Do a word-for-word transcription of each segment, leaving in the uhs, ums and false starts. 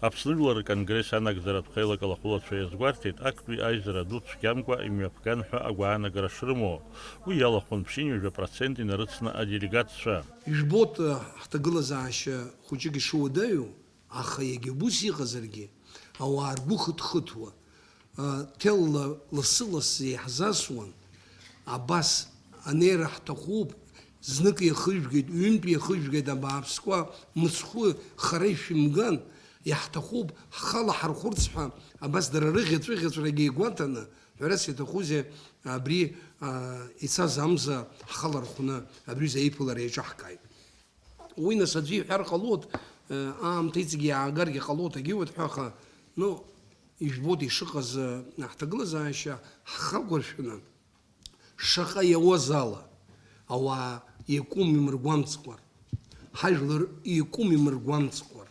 Аԥсны Жәлар рконгресс анагӡаратә хеилак алахәылацәа иазгәарҭеит, актәи аизара ду цәгьамкәа имҩаԥган ҳәа агәаанагара шрымоу. Уи иалахәын ԥшьынҩажәа процент инарыцны аделегатцәа. Ижәбоит, ҳҭагылазаашьа хәыҷык ишуадаҩу, аха иагьа убыс иҟазаргьы, ауаа ргәы хыҭхыҭуа, ҭелла лассы-лассы иаҳзасуан, абас анеира ҳҭахуп, знык иахыжәгеит, ҩынтә иахыжәгеит, абааԥсқәа, мыцхәы хара ишәымган, иаҳҭахуп, ҳхала ҳархәырц ҳәа, абас дара рыӷьаҵәыӷьаҵәрагьы игәаҭаны, ҳәарас иаҭахузеи, абри, а, ицаз амза ҳхала рхәны абри аҩыза аиԥылара иаҿаҳкааит. Уи, нас, аӡәы иҳәар ҟалоит, э, аамҭа иҵегь иаагаргьы ҟалоит, агьиуеит ҳәа, аха, ну, ижәбоит ишыҟаз, э, ҳҭагылазаашьа ҳхагәаршәаны, шаҟа иауаз ала, ауаа иакәым имыргәамҵкәар, ҳажәлар иакәым имыргәамҵкәар,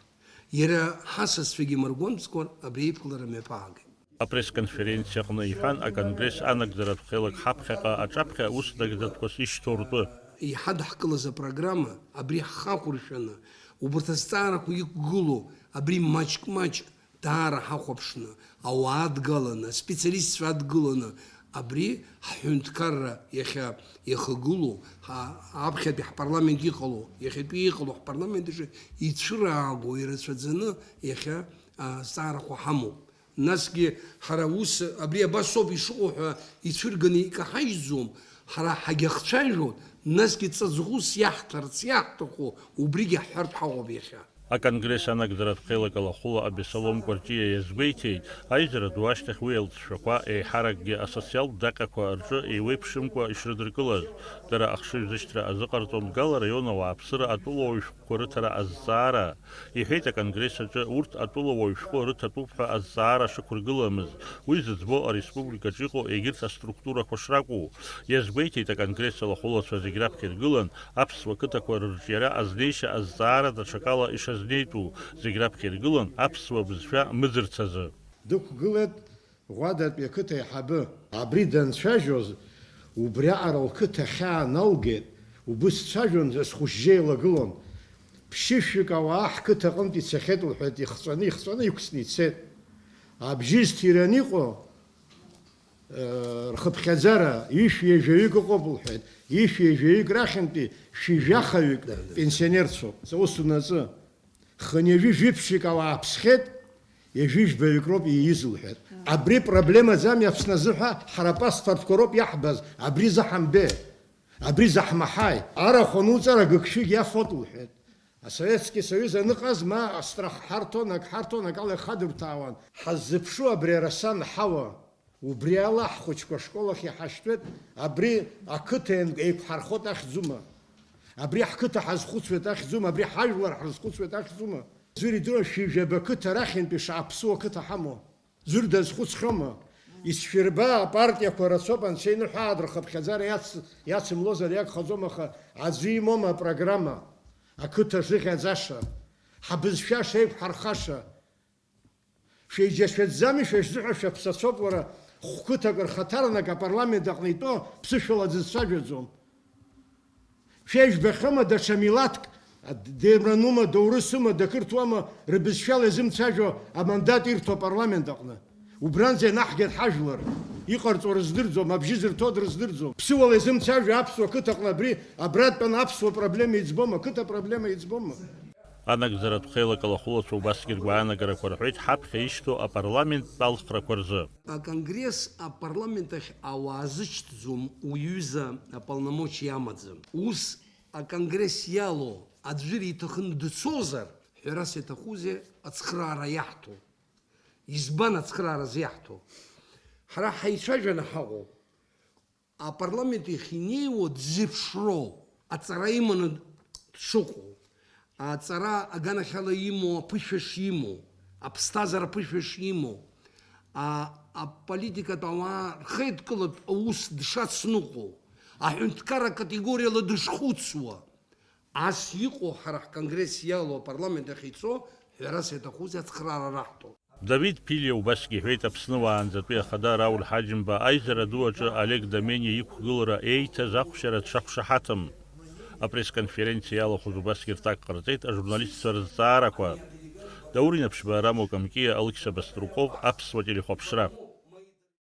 иара ҳасасцәагьы имыргәамҵкәар, абри аиԥылара мҩаԥаагеит. Апресс-конференциаҟны иҳәан, аконгресс анагӡаратә хеилак ҳаԥхьаҟа аҿаԥхьа аус нагӡатәқәас ишьҭоу ртәы. Иҳадаҳкылаз апрограмма, абри ҳхақәыршәаны, убарҭ азҵаарақәа иқәгылоу, абри маҷк-маҷк даара ҳахәаԥшны, ауаа адгаланы, аспециалистцәа адгыланы, абри ҳҳәынҭқарра иахьа иахагылоу, ҳа-, аԥхьатәи ҳпарламент иҟало, иахьатәи иҟало ҳпарламент аҿы ицәырааго ирацәаӡаны иахьа, а, азҵаарақәа ҳамоуп. Насгьы ҳара ус, абри абас ауп ишыҟоу ҳәа ицәырганы икаҳажьӡом, ҳара ҳагьахцәажәон, насгьы ҵаҵӷәыс иаҳҭарц иаҳҭаху убригьы ҳҳәартә ҳаҟоуп иахьа. Аконгресс анагӡаратә хеилак алахәыла Абесалом Кәарҷиа иазгәеиҭеит, аизара ду ашьҭахь уи алҵшәақәа еиҳаракгьы асоциалтә даҟьақәа рҿы еиуеиԥшымкәа ишрыдыркылаз, дара ахшыҩзышьҭра азыҟарҵон Гал араион ауааԥсыра атәылауаҩ шәҟәқәа рыҭара азҵаара, иҳәеит аконгресс аҿы урҭ атәылауаҩ шәҟәы рыҭатәуп ҳәа азҵаара шықәыргыламыз, уи зыӡбо ареспубликаҿы иҟоу егьырҭ аструктурақәа шракәу. Иазгәеиҭеит аконгресс алахәылацәа зегь раԥхьа иргылан аԥсуа қыҭақәа рырҿиара азнеишьа азҵаара даҽакала ишазнеитәу, зегь раԥхьа иргылан аԥсуа бызшәа мыӡырц азы. Дықәгылеит Ӷәадатәи ақыҭа аиҳабы. Абри данцәажәоз, убриаҟара лқыҭа ахьааналгеит, убыс дцәажәон, зхәыжьжьа еилагылон. Ԥшьышәҩык ауаа ҳқыҭа аҟынтә ицахьеит, лҳәеит, ихҵәаны, ихҵәаны иқәҵны ицеит. Абжьы зҭираны иҟоу, э, рхыԥхьаӡара ҩышә ҩажәаҩык ыҟоуп, лҳәеит, ҩышә ҩажәаҩык рахьынтәи шәи жәахаҩык пенсионерцәоуп. Ус унаҵы. Хынҩажәи жәиԥшьҩык ауаа ԥсхьеит, ҩажәи жәбаҩык роуп ииз, лҳәеит. Абри проблемаӡами Аԥсны азы ҳәа, ҳара апаспортқәа роуп иаҳбаз, абри заҳамбеи, абри заҳмаҳаи. Арахә ануҵар, агыгшәыг иафоит, лҳәеит. Асоветски Союз аныҟаз, ма астрах ҳарҭон, ак ҳарҭон, акала ихадырҭәаауан. Ҳаззыԥшу абри араса анҳауа. Убри ала ҳхәыҷқәа ашкол ахь иҳашьҭуеит, абри ақыҭа еиқәҳархоит ахьӡума? Абри ҳқыҭа ҳазхәыцуеит ахьӡума? Абри ҳажәлар ҳрызхәыцуеит ахьӡума? Ӡәыр идыруан шәи жәаба қыҭа рахьынтәи шаҳаԥсуа қыҭа ҳамоу. Ӡәыр дазхәыцхьоума? Исшәырба апартиақәа рацәоуп, анцәа иныҳәа аадырхыԥхьаӡара иац-, иацымлозар иагхаӡом, аха аӡәы имоума апрограмма? Ақыҭа зыхьӡаша, ҳабызшәа шеиқәҳархаша. Шәеиџьашьаӡами, шәа шәзыҳәа шәаԥсацәоуп, уара, хәқыҭак рхаҭарнак апарламент аҟны итәоу ԥсышәала дызцәажәаӡом. Шәеижәбахьоума даҽа милаҭк, демранума, доурысума, дақырҭуама, рыбызшәала изымцәажәо амандат ирҭо апарламент аҟны? Убранӡа ианаҳгеит ҳажәлар, иҟарҵо рыздырӡом, абжьы зырҭо дрыздырӡом. Ԥсыуала изымцәажәо аԥсуа қыҭаҟны абри, абратәан аԥсуа проблема иӡбома, қыҭа проблема иӡбома? Анагӡаратә хеилак алахәылацәа убасгьы ргәаанагарақәа рҳәеит ҳаԥхьа ишьҭоу апарламенттә алхрақәа рзы. Аконгресс апарламент ахь ауаа зышьҭӡом, уҩыза аполномочиа амаӡам. Ус аконгресс иалоу аӡәыр иҭахын дцозар, ҳәарас иаҭахузеи ацхыраара иаҳҭо? Избан ацхыраараз иаҳҭо? Ҳара ҳаицәажәаны ҳаҟоуп. Апарламент иахь инеиуа дзеиԥшроу, аҵара иманы дшыҟоу, аҵара аганахьала имоу, аԥышәа шимоу, аԥсҭазаара аԥышәа шимоу, а-, аполитикатә ауаа рхеидкылатә аус дшацныҟәо, аҳәынҭқарра акатегориала дышхәыцуа, ас иҟоу ҳара ҳконгресс иалоу апарламент ахь ицо, ҳәарас иаҭахузеи, ацхыраара раҳҭо. Давид Ԥилиа убасгьы иҳәеит, Аԥсны уаанӡатәи ахада Рауль Ҳаџьымба аизара ду аҿы Олег Домениа иқәгылара еиҭаз ахәшьара дшақәшаҳаҭым. Апресс-конференциа иалахәыз убасгьы рҭак ҟарҵеит ажурналистцәа рызҵаарақәа. Даур Инаԥшьба, Рамо Камкиа, Алықьса Баструков, Аԥсуа телехәаԥшра.